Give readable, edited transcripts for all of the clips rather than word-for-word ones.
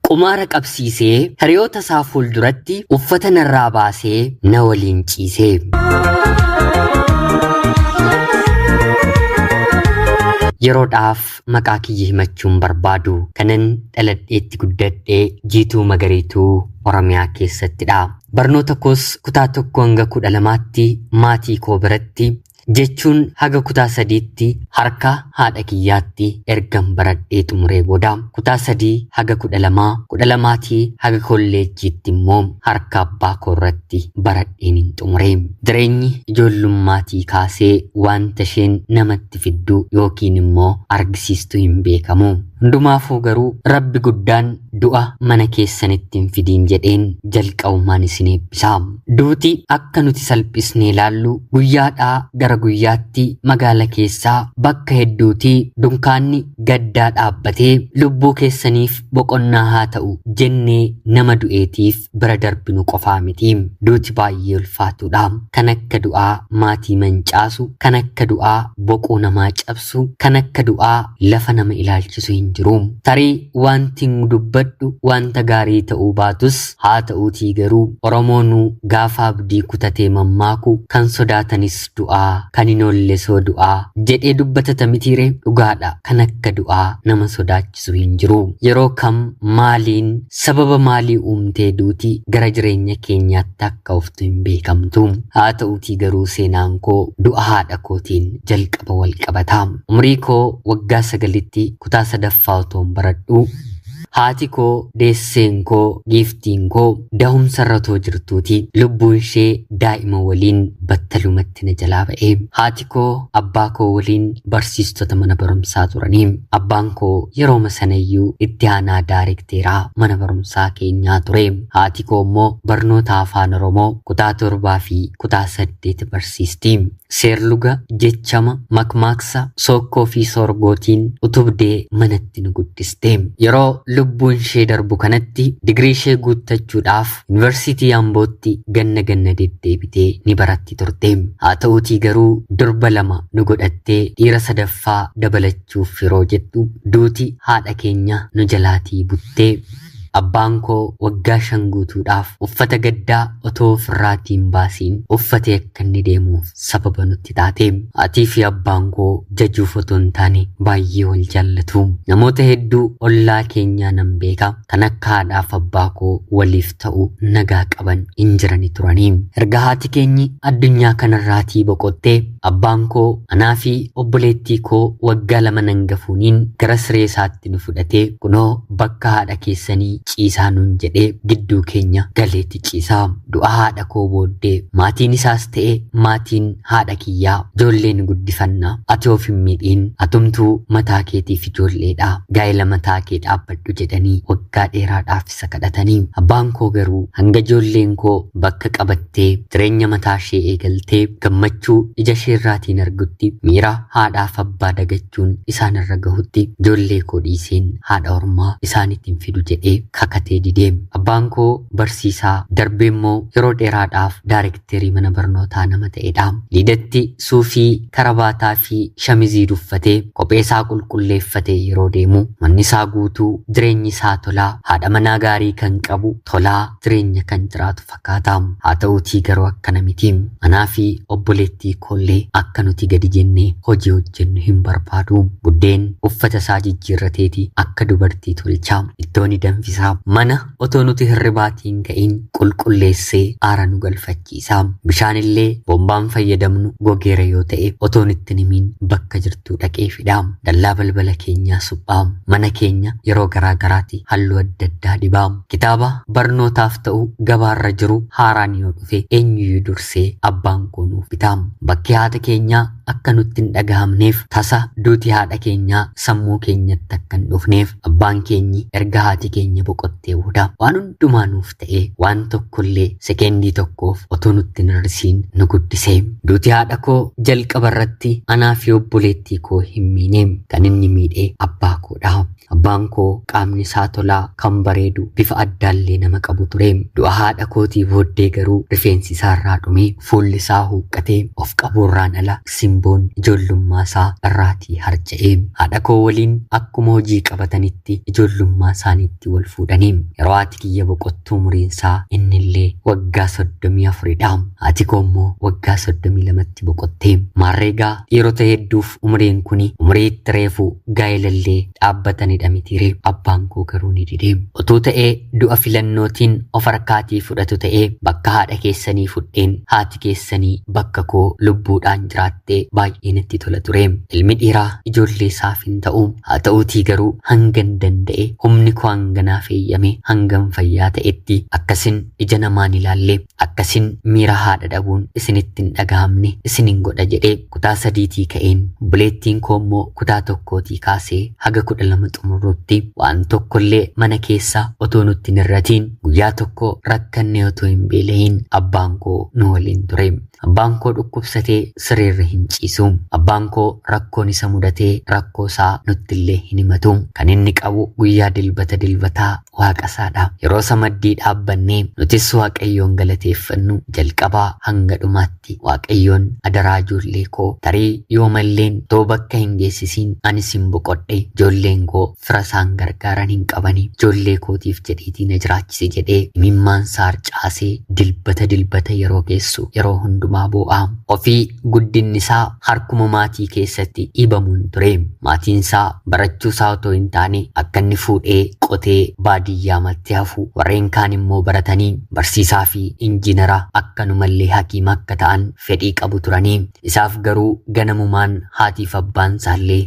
Qumaara qabsiisee hiriyoota isaa fuulduratti uffata narraa baasee na waliin ciise. Yeroodhaaf maqaa kiyya himachuun barbaadu kanan dhaladheetti guddadhee Jiituu Magariituu Oromiyaa keessattidha. Barnoota koos kutaa 1 hanga 12tti maatii koo biratti jechuun haga kutaa 3tti harka haadha kiyyaatti ergan baradhee xumuree booda kutaa 3 haga 12, 12tii haga kolleejjiitti immoo harka abbaa koo irratti baradheen hin xumure. Jireenyi ijoollummaatii kaasee wanta isheen namatti fiddu yookiin immoo argisiistu hin beekamu. Hundumaafuu garuu Rabbi guddaan du'a mana keessanitti hin fidiin jedheen jalqabumaan isin eebbisa. Duuti akka nuti salphisnee ilaallu guyyaadhaa gara guyyaatti magaala keessaa bakka hedduutii dunkaanni gaddaa dhaabbatee lubbuu keessaniif boqonnaa haa ta'u jennee nama du'eetiif bira darbinu qofaa miti. Duuti baay'ee ulfaatuudha. Kan akka du'aa maatii mancaasu, kan akka du'aa boquu namaa cabsu, kan akka du'aa lafa nama ilaalchisu hin jiru. Tarii wanti dubbadhu wanta gaarii ta'uu baatus haa ta'uutii garuu Oromoonuu gaafa abdii kutatee mammaaku kan sodaatanis du'aa kan hin oollesoo du'aa jedhee dubbatata mitiire dhugaadha. Kan akka du'aa nama sodaachisu hin jiru. Yeroo kam maaliin sababa maalii uumtee duuti gara jireenya keenyaatti akka uftu hin beekamtu. Haa ta'uutii garuu seenaan koo du'a haadha kootiin jalqaba wal qabata. Umrii koo waggaa 9tti kutaa 3ffaa otoon baradhu haati koo, deesseen koo, giiftiin koo dahumsa irra otoo jirtuuti lubbuun ishee daa'ima waliin battalumatti na jalaa ba'e. Haati koo abbaa koo waliin barsiistota mana barumsaa turanii. Abbaan koo yerooma sanayyuu itti aanaa daarekteeraa mana barumsaa keenyaa ture. Haati koo immoo barnoota afaan Oromoo kutaa 7 fi kutaa 8 barsiisti. Seerluga, jechama, makmaaksa, sookkoo fi soorgootiin utubdee manatti nu guddiste. Yeroo lubbuun ishee darbu kanatti digirii ishee guuttachuudhaaf yuunivarsiitii Ambootti ganna ganna deddeebitee ni baratti turte. Haa ta'uutii garuu durba 2 nu godhattee dhiira 3ffaa dabalachuuf yeroo jettu duuti haadha keenya nu jalaatii buttee. Abbaan koo waggaa 5 guutuudhaaf uffata gaddaa otoo ofirraatii hin baasiin uffatee akka inni deemuuf sababa nutti taate. Hatii fi abbaan koo jajuuf otoo hin taane baay'ee wal jaallatu. Namoota hedduu ollaa keenyaa nan beeka. Kan akka haadhaaf abbaa koo waliif ta'u nagaa qaban hin jirani turanii. Erga haati keenyi addunyaa kanarraatii boqottee abbaan koo anaa fi obboleettii koo waggaa 2 nangafuuniin gara siree isaatti nu fudhatee kunoo bakka haadha keessanii ciisaa nuun jedhee gidduu keenya galeetti ciisaa. Du'a haadha koo booddee maatiin isaas ta'e maatiin haadha kiyyaa ijoolleen guddifanna, ati of hin miidhiin, atumtuu mataa keetiif ijoolleedha, gaa'ela mataa kee dhaabbadhu jedhanii waggaa dheeraadhaaf isa kadhatanii. Abbaan koo garuu hanga ijoolleen koo bakka qabattee jireenya mataa ishee eegaltee gammachuu ija isheerraatiin argutti miira haadhaaf abbaa dagachuun isaan irra gahutti ijoollee koo dhiiseen haadha ormaa isaanitti hin fidu jedhee kakatee didee. Abbaan koo barsiisaa darbee immoo yeroo dheeraadhaaf daarekteerii mana barnootaa nama ta'edha. Liidatti suufii, karabaataa fi shamizii uffatee kophee isaa qulqulleeffatee yeroo deemu manni isaa guutuu jireenyi isaa tolaa, haadha manaa gaarii kan qabu tolaa jireenya kan jiraatu fakkaata. Haa ta'uutii garuu akkana miti. Anaa fi obboleettii koollee akka nuti gadi jennee hojii hojjennu hin barbaadu. Buddeen uffata isaa jijjiirrateeti akka dubartii tolchaa. Ittoo ni danfisaa. Mana otoo nuti hirribaatiin ka'in qulqulleessee aara nu galfachiisa. Bishaan illee bombaan fayyadamnu gogeera yoo ta'e otoo nutti hin himiin bakka jirtuu dhaqee fida. Dallaa balbala keenyaa suphaa. Mana keenya yeroo garaa garaatti halluu adda addaa dibaa. Kitaaba barnootaaf ta'u gabaarra jiru haaraan yoo dhufe eenyuyyuu dursee abbaan koo nuuf bita. Bakki haadha keenyaa akka nutti hin dhagahamneef tasa duuti haadha keenyaa sammuu keenyatti akka hin dhufneef abbaan keenyi erga haati keenya boqottee booda waan hundumaa nuuf ta'e waan tokkollee sekeendii tokkoof otoo nutti hin hir'isiin nu guddise. Duuti haadha koo jalqaba irratti anaa fi obboleettii koo hin miine. Kan inni miidhe abbaa koodha. Abbaan koo qaamni isaa tolaa kan bareedu bifa addaallee nama qabu ture. Du'a haadha kootii booddee garuu rifeensi isaa irraa dhumee, fuulli isaa huuqqatee, of qabuurraan ala simboon ijoollummaa isaa irraatii harca'e. Haadha koo waliin akkuma hojii qabatanitti ijoollummaa isaaniitti wal fuudhanii. Yeroo haati kiyya boqottuu umuriin isaa innillee waggaa 34dha. Haati koo immoo waggaa 32tti boqotte. Maarreegaa dhiirota hedduuf umriin kuni umrii itti reefu gaa'ilallee dhaabbatanidha mitiire. Abbaan koo garuu ni dide. Utuu ta'ee du'a filannootiin of harkaatii fudhatu ta'ee, bakka haadha keessanii fudheen haati keessanii bakka koo lubbuudhaan jiraattee baay'ee natti tola ture. Ilmi dhiiraa ijoollee isaaf hin ta'u. Haa ta'uutii garuu hangan danda'e, humni koo hanganaaf eeyyame, hangam fayyaa ta'etti akkasin ija namaan ilaalle, akkasin miira haadha dhabuun isinitti hin dhagahamne isinin godha jedhee kutaa 3tii ka'een, obboleettiin koo immoo kutaa 1tii kaasee haga 12 xumuruutti waan tokkollee mana keessa otoo nutti hin hirratiin, guyyaa tokko rakkannee otoo hin beelahin abbaan koo nu waliin ture. Abbaan koo dhukkubsatee sireerra hin ciisu. Abbaan koo rakkoon isa mudatee rakkoo isaa nuttillee hin himatu. Kan inni qabu guyyaa dilbata dilbataa waaqa isaadha. Yeroo samaddii dhaabbannee nutis Waaqayyoon galateeffannu, jalqabaa hanga dhumaatti Waaqayyoon adaraa ijoollee koo tarii yoomalleen too bakka hin geessisiin anis hin boqodhe, ijoolleen koo fira isaan gargaaran hin qabani, ijoollee kootiif jedhiitii na jiraachise jedhee imimmaan isaa harcaasee dilbata dilbata yeroo geessu yeroo hundumaa boo'a. Ofii guddinni isaa harkuma maatii keessatti dhiibamuun ture. Maatiin isaa barachuu isaa otoo hin taane akka inni fuudhee qotee baadiyyaa matti hafu, warreen kaan immoo baratanii barsiisaa fi injiinara akkanumallee hakiima akka ta'an fedhii qabu turanii. Isaaf garuu ganamumaan haatiif abbaan isaallee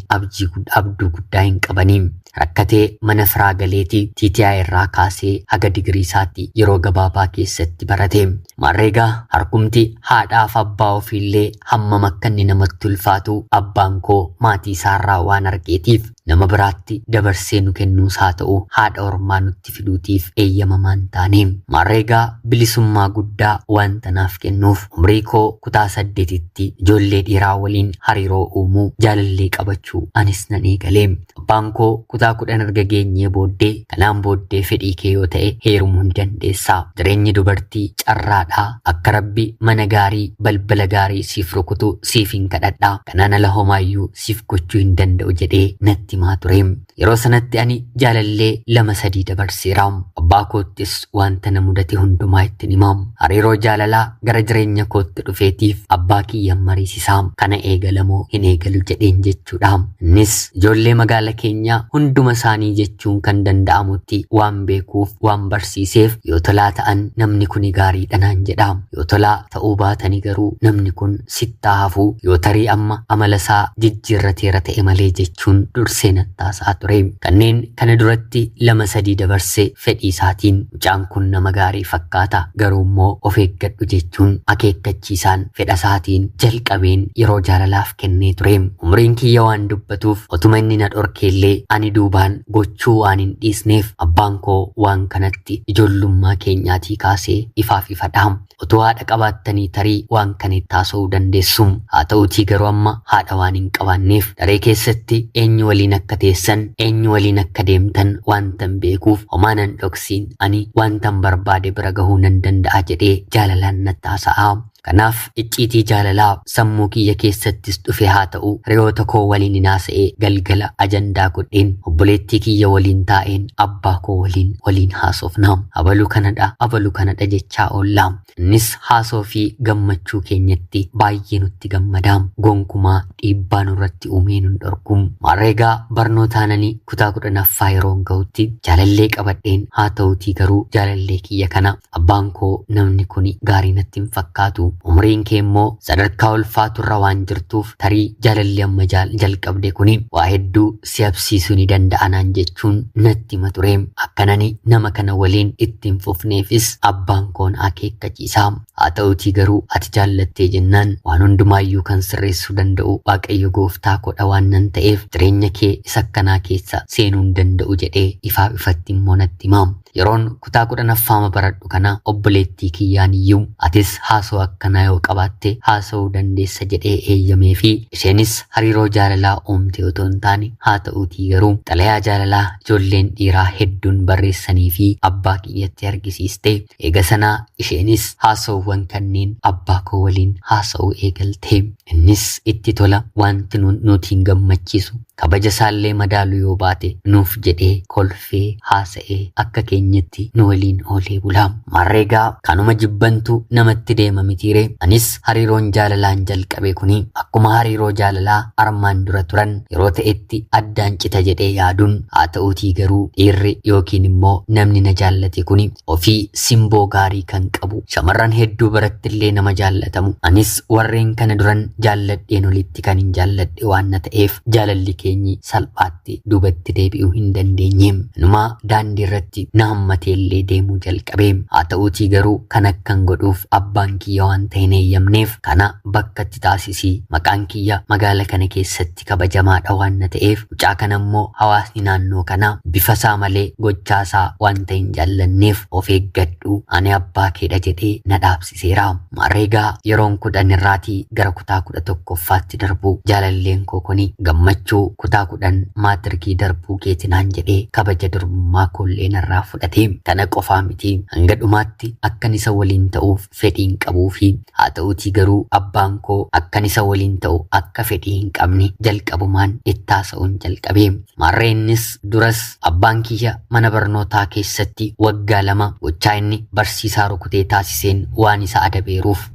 abduu guddaa hin qabanii. Rakkatee mana firaa galeetii TTI irraa kaasee haga digirii isaatti yeroo gabaabaa keessatti barate. Maarreegaa harkumti haadhaaf abbaa ofiillee hammam akka inni namatti ulfaatu abbaan koo maatii isaarraa waan argeetiif nama biraatti dabarsee nu kennuus haa ta'u haadha ormaa nutti fiduutiif eeyyamamaa hin taane. Maarreegaa bilisummaa guddaa wanta naaf kennuuf umrii koo kutaa 8tti ijoollee dhiiraa waliin hariiroo uumuu, jaalallee qabachuu anis nan eegale. Abbaan koo kutaa 10 erga geenyee booddee, kanaan booddee fedhii kee yoo ta'e heerumuu ni dandeessa. Jireenyi dubartii carraadha. Akka Rabbi mana gaarii balbala gaarii siif rukutu siif hin kadhadha. Kanaan ala homaayyuu siif gochuu hin danda'u jedhee natti himaa ture. Yeroo sanatti ani jaalallee 2 3 dabarseera. Abbaa koottis wanta na mudate hundumaa ittiin hima. Hariiroo jaalalaa gara jireenya kootti dhufeetiif abbaa kiyyan mariisisaa. Kana eegalamoo hin eegalu jedheen jechuudha. Innis ijoollee magaala keenyaa hunduma isaanii jechuun kan danda'amutti waan beekuuf, waan barsiiseef, yoo tolaa ta'an namni kun gaariidha naan jedha. Yoo tolaa ta'uu baatanii garuu namni kun sittaa hafuu, yoo tarii amma amala isaa jijjiirrateera ta'e malee jechuun dursee nattaasaa ture. Kanneen kana duratti 2 3 dabarsee fedhii isaatiin mucaan kun nama gaarii fakkaata, garuu immoo of eeggadhu jechuun akeekkachiisaan fedha isaatiin jalqabeen yeroo jaalalaaf kennee ture. Umriin kiyya waan dubbatuuf otuma inni na dhorkeellee ani duubaan gochuu waan hin dhiisneef abbaan koo waan kanatti ijoollummaa keenyaatii kaasee ifaaf ifadha. Otoo haadha qabaattanii tarii waan kana itti haasa'uu dandeessu. Haa ta'uutii garuu amma haadha waan hin qabaanneef daree keessatti eenyu waliin akka teessan, eenyu waliin akka deemtan waantan beekuuf homaa nan dhoksiin, ani waantan barbaade bira gahuu nan danda'a jedhee jaalalaan natti haasa'a. Kanaaf icciitii jaalalaa sammuu kiyya keessattis dhufe haa ta'u hiriyoota koo waliin hin haasa'ee, galgala ajandaa godheen obboleettii kiyya waliin taa'een abbaa koo waliin haasofna. Abaluu kanadha, abaluu kanadha jechaa oolla. Innis haasoo fi gammachuu keenyatti baay'ee nutti gammada. Gonkumaa dhiibbaa nurratti uumee nun dhorku. Maarreegaa barnootaananii kutaa 10ffaa yeroo gahutti jaalallee qabadheen, haa ta'uutii garuu jaalallee kiyya kana abbaan koo namni kun gaarii natti hin fakkaatu. Umriin kee immoo sadarkaa ulfaaturra waan jirtuuf tarii jaalalli amma jalqabde kuni waa hedduu si habsiisuu ni danda'a naan jechuun natti hima ture. Akkanani nama kana waliin itti hin fufneefis abbaan koon akeekkachiisa. Haa ta'uutii garuu ati jaallattee jennaan waan hundumaayyuu kan sirreessuu danda'u Waaqayyo gooftaa koodha waan nan ta'eef jireenya kee isa akkanaa keessa seenuu hin danda'u jedhee ifaaf ifatti immoo natti hima. Yeroon kutaa 10ffaama baradhu kana obboleettii kiyyaan iyyuu atis haasoo akkanaa yoo qabaatte haasa'uu dandeessa jedhee eeyyamee fi isheenis hariiroo jaalalaa uumte otoo hin taane, haa ta'uutii garuu xalayaa jaalalaa ijoolleen dhiiraa hedduun barreessanii fi abbaa kiyyatti argisiiste. Eega sanaa isheenis haasawwan kanneen abbaa koo waliin haasa'uu eegalte. Innis itti tola, wanti nutiin gammachiisu kabaja isaallee madaalu yoo baate nuuf jedhee kolfee haasa'ee akka keenyatti nu waliin oolee bula. Maarreegaa kanuma jibbantu namatti deema mitiire. Anis hariiroon jaalalaan jalqabe kuni akkuma hariiroo jaalalaa armaan dura turan yeroo ta'etti addaan cita jedhee yaaduun, haa ta'uutii garuu dhiirri yookiin immoo namni na jaallate kuni ofii simboo gaarii kan qabu, shamarran hedduu birattillee nama jaallatamu, anis warreen kana duran jaalladheen olitti kan hin jaalladhe waan na ta'eef jaalalli keenyi salphaatti duubatti deebi'uu hin dandeenye. Inumaa daandii irratti na hammateellee deemuu jalqabe. Haa ta'uutii garuu kan akkan godhuuf abbaan kiyya waan ta'e hin eeyyamneef. Kana bakkatti taasisii, maqaan kiyya magaala kana keessatti kabajamaadha waan na ta'eef, mucaa kana immoo hawaasni naannoo kanaa bifa isaa malee gochaa isaa waan ta'e hin jaallanneef of eeggadhu, ani abbaa keedha jedhee na dhaabsiseera. Maarreegaa yeroon 10 irraatii gara kutaa 11ffaatti darbu jaalalleen koo kuni gammachuu kutaa 10 maatirikii darbuu keetinaan jedhee kabaja durbummaa koollee narraa fudhate. Kana qofaa miti, hanga dhumaatti akkan isa waliin ta'uuf fedhiin qabuu fi haa ta'uutii garuu abbaan koo akkan isa waliin ta'u akka fedhii hin qabne jalqabumaan itti haasa'uun jalqabe. Maarree innis duras abbaan kiyya mana barnootaa keessatti waggaa 2 gochaa inni barsiisaa rukutee taasiseen waan isa adabeeruuf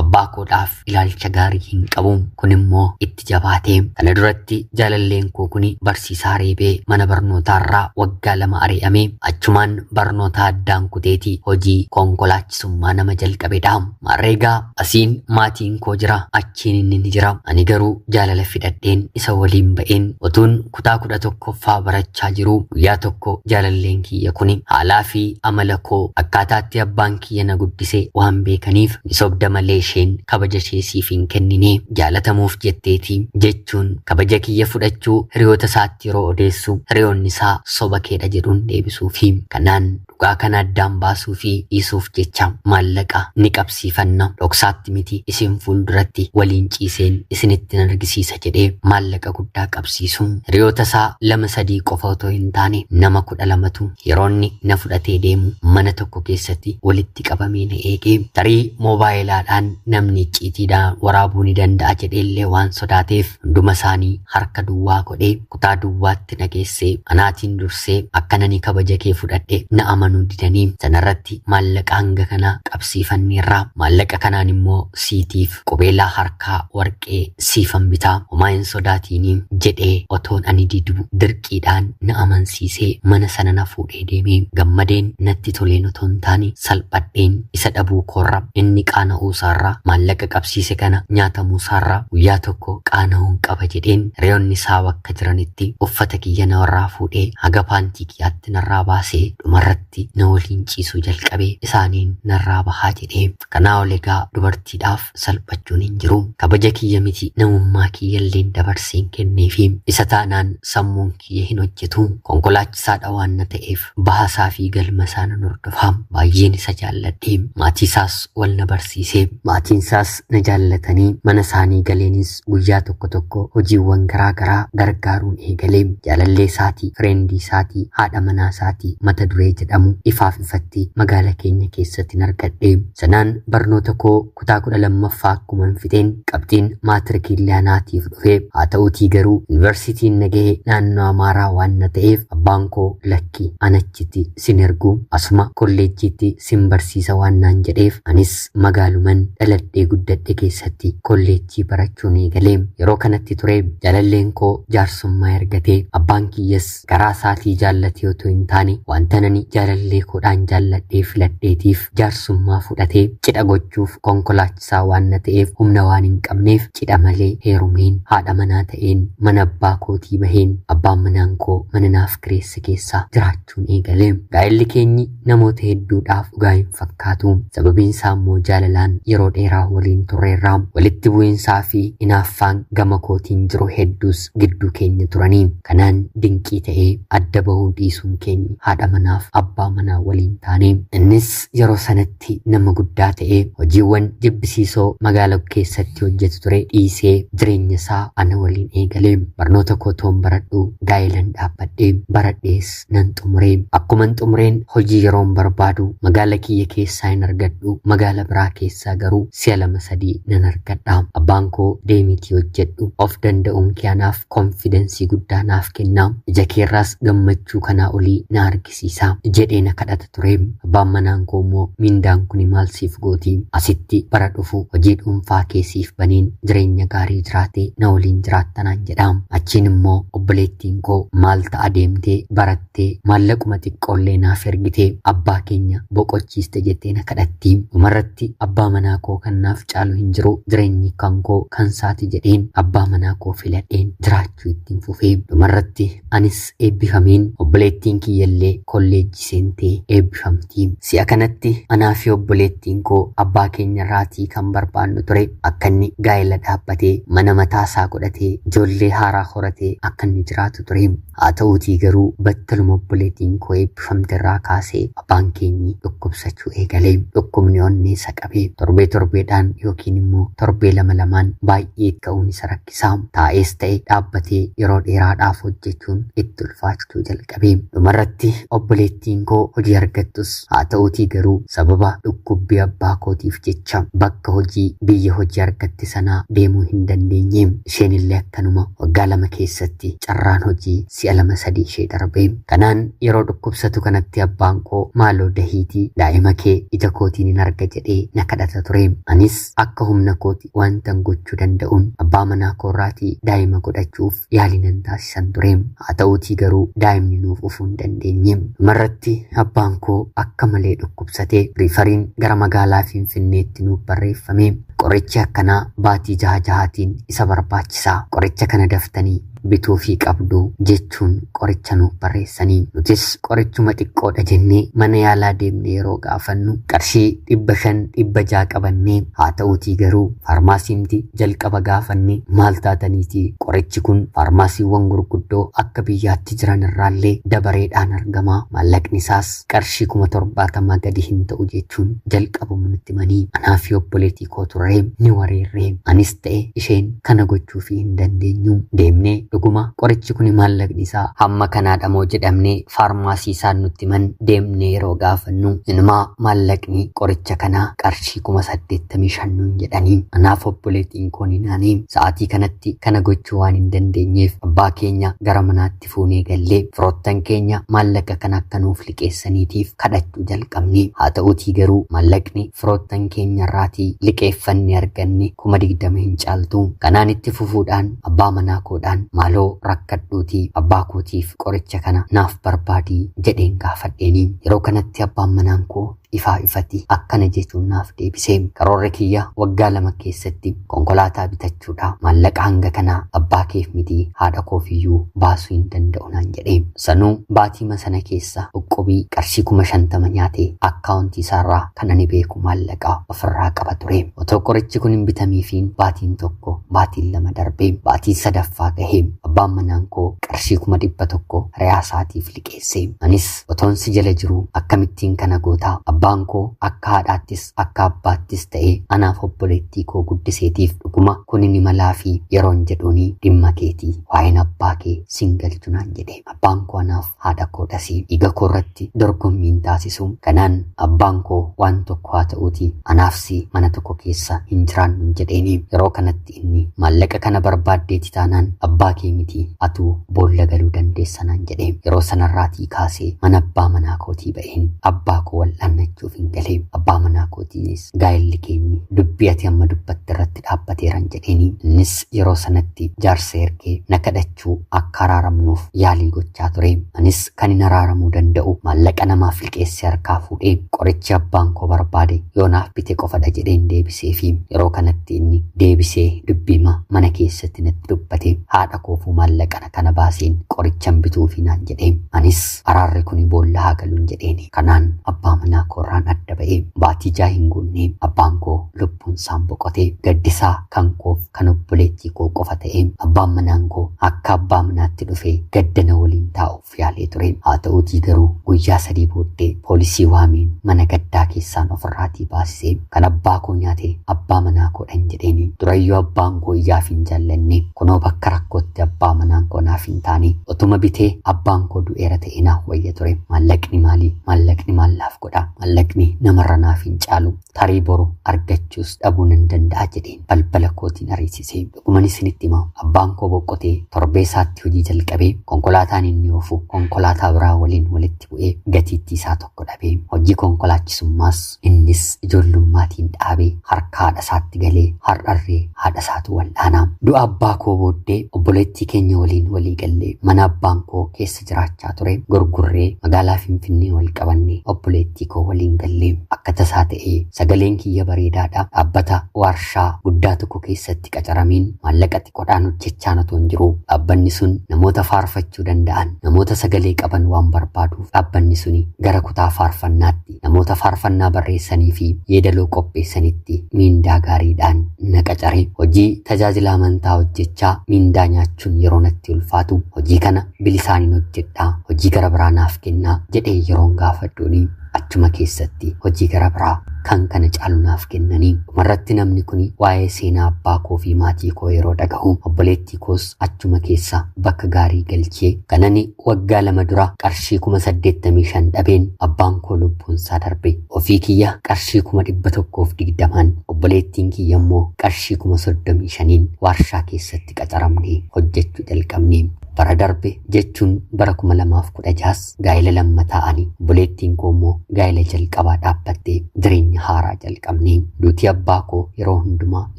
abbaa koodhaaf ilaalcha gaarii hin qabu. Kun immoo itti jabaate. Kana duratti jaalalleen koo kuni barsiisaa reebee mana barnootaarraa waggaa 2 ari'ame, achumaan barnoota addaan kuteeti hojii konkolaachisummaa nama jalqabedha. Maarreegaa asiin maatiin koo jira, achiin inni ni jira. Ani garuu jaalala fidhadheen isa waliin ba'een otuun kutaa 11ffaa barachaa jiru guyyaa tokko jaalalleen kiyya kuni haalaa fi amala koo akkaataatti abbaan kiyya na guddise waan beekaniif, ni sobda malee isheen kabaja ishee siif hin kennine, jaalatamuuf jetteeti jechuun kabaja kiyya fudhachuu hiriyoota isaatti yeroo odeessu hiriyoonni isaa soba keedha jedhuun deebisuu fi kanaan dhugaa kana addaan baasuu fi dhiisuuf jecha maallaqa ni qabsiifanna, dhoksaatti miti, isin fuulduratti waliin ciiseen isinitti argisiisa jedhee maallaqa guddaa qabsiisu. Hiriyoota isaa 2 3 qofa otoo hin taane nama 12tu yeroonni na fudhatee deemu mana tokko keessatti walitti qabamee na eege. Tarii moobaayilaadhaan namni icciitiidhaan waraabuu ni danda'a jedheellee waan sodaateef hunduma isaanii harka duwwaa godhee kutaa duwwaatti na geessee, anaatiin dursee akka nani kabaja kee fudhadhe na amanuu didanii, sanarratti maallaqa hanga kanaa qabsiifanneerraa, maallaqa kanaan immoo siitiif qubeelaa harkaa warqee siifan bitaa, homaa hin sodaatiinii jedhee otoon ani didu dirqiidhaan na amansiisee mana sana na fuudhee deemee. Gammadeen natti toleen otoo hin taane salphadheen isa dhabuu koorra, inni qaana'uu isaarraa, maallaqa qabsiise kana nyaatamuu isaarraa guyyaa tokko qaana'uun qaba jedheen hiriyoonni isaa bakka jiranitti uffata kiyya narraa fuudhee haga paantii kiyyaatti narraa baasee dhumarratti na waliin ciisuu jalqabee isaaniin narraa bahaa jedhee. Kanaa ol egaa dubartiidhaaf salphachuun hin jiru. Kabaja kiyya miti, namummaa kiyya illeen dabarseen kenneefi. Isa taanaan sammuun kiyya hin hojjetu. Konkolaachisaadha waan na ta'eef bahasaa fi galma isaa nan hordofa. Baay'een isa jaalladhe. Maatii isaas wal na barsiise. Maatiin isaas na jaallatanii mana isaanii galeenis guyyaa tokko tokko hojiiwwan garaa garaa gargaaruun eegalee. Jaalallee isaatii, fireendii isaatii, haadha manaa isaatii mata duree jedhamu ifaaf ifatti magaala keenya keessatti argadhe. Sanaan barnoota koo kutaa 12ffaa akkuma hin fixeen qabxiin maatirikii anaatiif dhufe. Haa ta'uutii garuu yuunivarsiitiin na gahe naannoo Amaaraa waan na ta'eef abbaan koo lakki, anachitti sin ergu, asuma kolleejjiitti sin barsiisa waan naan jedheef anis magaaluman dhaladhee guddadhe keessatti kolleejjii barachuun eegalee. Yeroo kanatti ture jaalalleen koo jaarsummaa ergatee. Abbaan kiyyas garaa isaatii jaallatee otoo hin taane wanta nani jaalallee koodhaan jaalladhee filadheetiif jaarsummaa fudhatee cidha gochuuf, konkolaachisaa waan na ta'eef humna waan hin qabneef cidha malee heerumeen haadha manaa ta'een mana abbaa kootii baheen abbaan manaan koo mana naaf kireesse keessaa jiraachuun eegalee. Gaa'elli keenyi namoota hedduudhaaf dhugaa hin fakkaatu. Sababiin isaa immoo jaalalaan yeroo dheeraa waliin turreerraa, walitti bu'iinsaa fi inaaffaan gama kootiin jiru hedduus gidduu keenya turanii. Kanaan dinqii ta'ee adda bahuu dhiisuun keenya haadha manaaf abbaa abbaa manaa waliin taane. Innis yeroo sanatti nama guddaa ta'ee hojiiwwan jibbisiisoo magaalaa keessatti hojjetu ture dhiisee jireenya isaa ana waliin eegale. Barnoota koo toon baradhu gaa'ilan dhaabbadhee baradhees nan xumure. Akkuman xumureen hojii yeroon barbaadu magaala kiyya keessaa hin argadhu, magaala biraa keessaa garuu si'a lama sadii nan argadha. Abbaan koo deemiitii hojjedhu, of danda'uun kee anaaf konfidensii guddaa naaf kenna, ija keerraas gammachuu kanaa olii na argisiisa jedhee na kadhata ture. Abbaan manaan koo immoo mindaan kun maal siif gooti, asitti bara dhufu hojii dhuunfaa kee siif baneen jireenya gaarii jiraate na waliin jiraattanaan jedha. Achiin immoo obboleettiin koo maal ta'a deemtee barattee maallaquma xiqqoollee naaf ergitee abbaa keenya boqochiiste jettee na kadhatti. Dhumarratti abbaa manaa koo kan naaf caalu hin jiru, jireenyi kan koo kan saati jedheen abbaa manaa koo filadheen jiraachuu ittiin fufee. Dhumarratti anis eebbifameen obboleettiin kiyyallee kolleejjii seentee eebbifamti. Si'a kanatti anaa fi obboleettiin koo abbaa keenya irraatii kan barbaannu ture akka inni gaa'ela dhaabbatee mana mataasaa godhatee ijoollee haaraa horatee akka inni jiraatu ture. Haa ta'uutii garuu battaluma obboleettiin koo eebbifamte irraa kaasee abbaan keenyi dhukkubsachuu eegale. Dhukkubni onnee isa qabee torbee torbeedhaan yookiin immoo torbee lama lamaan baay'ee ka'uun isa rakkisaa. Taa'ees ta'e dhaabbatee yeroo dheeraadhaaf hojjechuun itti ulfaachuu jalqabe. Dhumarratti obboleettiin koo hojii argattus haa ta'uutii garuu sababa dhukkubbii abbaa kootiif jecha bakka hojii biyya hojii argatte sanaa deemuu hin dandeenye. Isheen illee akkanuma waggaa 2 keessatti carraan hojii si'a 2-3 ishee darbe. Kanaan yeroo dhukkubsatu kanatti abbaan koo maaloo dahiitii daa'ima kee ija kootiin hin arga jedhee na kadhata ture. Anis akka humna kooti wantan gochuu danda'uun abbaa manaa koorraatii daa'ima godhachuuf yaalii nan taasisan ture. Haa ta'uutii garuu daa'imni nuuf dhufuu hin dandeenye. Dhumarratti abbaan koo akka malee dhukkubsatee riifariin gara magaalaa Finfinneetti nuuf barreeffame. Qorichi akkanaa baatii 6-6tiin isa barbaachisa. Qoricha kana daftanii bituufii qabdu jechuun qoricha nuuf barreessanii. Nutis qorichuma xiqqoodha jennee mana yaalaa deemnee yeroo gaafannu qarshii 500-600 qabannee, haa ta'uutii garuu faarmaasiimti jalqaba gaafanne maal taataniitii qorichi kun faarmaasiiwwan gurguddoo akka biyyaatti jiran irraallee dabareedhaan argama, maallaqni isaas qarshii 70,000 gadi hin ta'u jechuun jalqabuma nutti himanii. Anaa fi obboleettii koo turree ni wareerree. Anis ta'e isheen kana gochuufii hin dandeenyu. Deemnee dhuguma qorichi kun maallaqni isaa hamma kanaadha moo jedhamnee faarmaasii isaan nutti himan deemnee yeroo gaafannu inumaa maallaqni qoricha kanaa qarshii 85,000 nuun jedhanii. Anaaf obboleettiin koo ni naanee. Sa'aatii kanatti kana gochuu waan hin dandeenyeef abbaa keenya gara manaatti fuunee gallee firoottan keenya maallaqa kana akka nuuf liqeessaniitiif kadhachuu jalqabne. Haa ta'uutii garuu maallaqni firoottan keenya irraatii liqeeffannee arganne 20,000 hin caaltu. Kanaan itti fufuudhaan abbaa manaa koodhaan maaloo rakkadhuutii abbaa kootiif qoricha kana naaf barbaadii jedheen gaafadheeni. Yeroo kanatti abbaan manaan koo ifaa ifatti akkana jechuun naaf deebise. Karoorri kiyya waggaa 2 keessatti konkolaataa bitachuudha. Maallaqa hanga kanaa abbaa keef miti haadha koofiyyuu baasuu hin danda'u naan jedhe. Sanuu baatiima sana keessa uqqubii qarshii 50,000 nyaate akkaawuntii isaarraa kan ani beeku maallaqa ofirraa qaba ture. Otoo qorichi kun hin bitamiifiin baatiin 1 baatiin 2 darbee baatiin 3ffaa gahe. Abbaan manaan koo qarshii 100,000 hiriyaa isaatiif liqeesse. Anis otoon si jala jiru akkamittiin kana goota? Abbaan koo akka haadhaattis akka abbaattis ta'e anaaf obboleettii koo guddiseetiif dhuguma kun ni malaa fi yeroon jedhuuni dhimma keetii waa'een abbaa kee sin galchu naan jedhe. Abbaan koo anaaf haadha koo dhasii dhiiga koo irratti dorgommiin taasisu. Kanaan abbaan koo waan tokko haa ta'uuti anaaf si mana tokko keessa hin jiraannu jedheeni. Yeroo kanatti inni maallaqa kana barbaaddeeti taanaan abbaa kee miti atuu boolla galuu dandeessa naan jedhe. Yeroo sanarraatii kaasee mana abbaa manaa kootii ba'een abbaa koo wal'aannachuuf hin galee. Abbaa manaa kootiinis gaa'elli keenyi dubbii ati amma dubbatte irratti dhaabbateeran jedheeni. Innis yeroo sanatti jaarsa ergee na kadhachuu akka araaramnuuf yaalii gochaa ture. Anis kan hin araaramuu danda'u maallaqa namaaf liqeessee harkaa fuudhee qorichi abbaan koo barbaade yoo naaf bite qofadha jedheen deebisee fi yeroo kanatti inni deebisee dubbiima mana keessatti natti dubbate. Haadha koofuu maallaqa kana baaseen qorichan bituufi naan jedhe. Anis araarri kun boolla haa galuun jedheeni. Kanaan abbaa manaa koo koorraan adda ba'e. Baatii 6 hin guunne abbaan koo lubbuun isaan boqote. Gaddisaa kan koof kan obboleettii koo qofa ta'e. Abbaan manaan koo akka abbaa manaatti dhufee gaddana waliin taa'uuf yaalee ture. Haa ta'uutii garuu guyyaa 3 booddee poolisii waameen mana gaddaa keessaan ofirraatii baasisee kan abbaa koo nyaate abbaa manaa koodhan jedheeni. Durayyuu abbaan koo iyyaaf hin jaallanne, kunoo bakka rakkootti abbaa manaan koo naaf hin taane. Otuma bitee abbaan koo du'eera ta'e naaf wayya ture. Maallaqni maali? Maallaqni maal naaf godha? Maallaqni namarra naaf hin caalu. Tarii boru argachuus dhabuu nan danda'a jedheen balbala kootiin ariisise. Dhuguman isinitti hima, abbaan koo boqotee torbee isaatti hojii jalqabee konkolaataan inni oofu konkolaataa biraa waliin walitti bu'ee gatiittii isaa tokko dhabee hojii konkolaachisummaas innis ijoollummatiin dhaabee harka haadha isaatti galee har'arree haadha isaatu wal'aana. Du'a abbaa koo booddee obboleettii keenya waliin walii gallee mana abbaan koo keessa jiraachaa ture gurgurree magaalaa Finfinnee wal qabanne obboleettii koo waliin gallee. Akka tasaa ta'ee sagaleen kiyya bareedaadha. Dhaabbata warshaa guddaa tokko keessatti qacaramiin maallaqa xiqqoodhaan hojjechaa otoo hin jiru. Dhaabbanni sun namoota faarfachuu danda'an, namoota sagalee qaban waan barbaaduuf dhaabbanni suni gara kutaa faarfannaatti namoota faarfannaa barreessanii fi yeedaloo qopheessanitti miindaa gaariidhaan na qacare. Hojii tajaajila amantaa hojjechaa miindaa nyaachuun yeroo natti ulfaatu hojii kana bilisaan hojjedhaa, hojii gara biraa naaf kennaa jedhee yeroon gaafadhuuni achuma keessatti hojii gara biraa kan kana caalu naaf kennanii. Dhumarratti namni kun waa'ee seenaa abbaa koo fi maatii koo yeroo dhagahu obboleettii koos achuma keessa bakka gaarii galchee kanani waggaa 2 dura qarshii 85,000 dhabeen abbaan koo lubbuun isaa darbe. Ofii kiyya qarshii 120,000, obboleettiin kiyya immoo qarshii 35,000 warshaa keessatti qacaramnee hojjechuu jalqabne. Bara darbe jechuun bara 2016 gaa'ela lammataa ani, obboleettiin koo immoo gaa'ela jalqabaa dhaabbattee jireenya haaraa jalqabne. Duutii abbaa koo yeroo hundumaa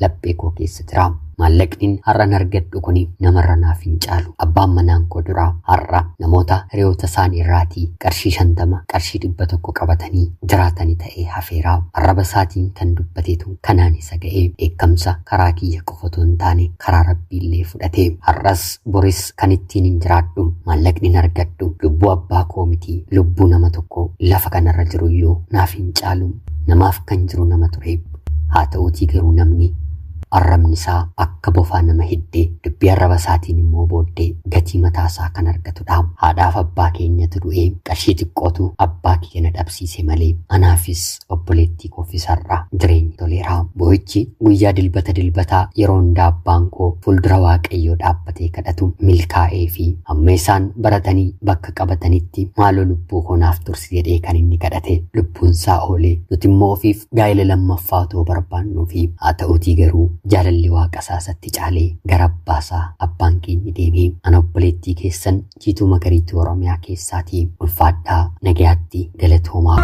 laphee koo keessa jira. Maallaqni har'an argadhu kuni namarra naaf hin caalu. Abbaan manaan koo duraa har'a namoota hiriyoota isaanii irraatii qarshii 50, qarshii 100 qabatanii jiraatanii ta'ee hafeera. Arraba isaatiin kan dubbateetu kanaan isa ga'ee dheekkamsa karaa kiyya qofa otoo hin taane karaa rabbiillee fudhate. Har'as boris kan ittiin hin jiraadhu maallaqni hin argadhu lubbuu abbaa koo miti, lubbuu nama tokko lafa kanarra jiruyyuu naaf hin caalu. Namaaf kan jiru nama ture. Haa ta'uutii garuu namni arrabni isaa akka bofaa nama hiddee dubbii arraba isaatiin immoo booddee gatii mataa isaa kan argatudha. Haadhaaf abbaa keenyatu du'ee qarshii xiqqootu abbaa kiyya na dhabsiise malee anaafis obboleettii koofis har'a jireenyi toleera. Boo'ichi guyyaa dilbata dilbataa yeroo hundaa abbaan koo fuuldura Waaqayyoo dhaabbatee kadhatu milkaa'ee fi hamma isaan baratanii bakka qabatanitti maaloo lubbuu koo naaf tursi jedhee kan inni kadhate lubbuun isaa oolee nuti immoo ofiif gaa'ela lammaffaa otoo barbaannuu fi haa ta'uutii garuu jaalalli waaqa isaa isatti caalee gara abbaa isaa abbaan keenya deemee. Ana obboleettii keessan Jiituu Magariituu Oromiyaa keessaatii. Ulfaadhaa, nagayaatti, galatoomaa.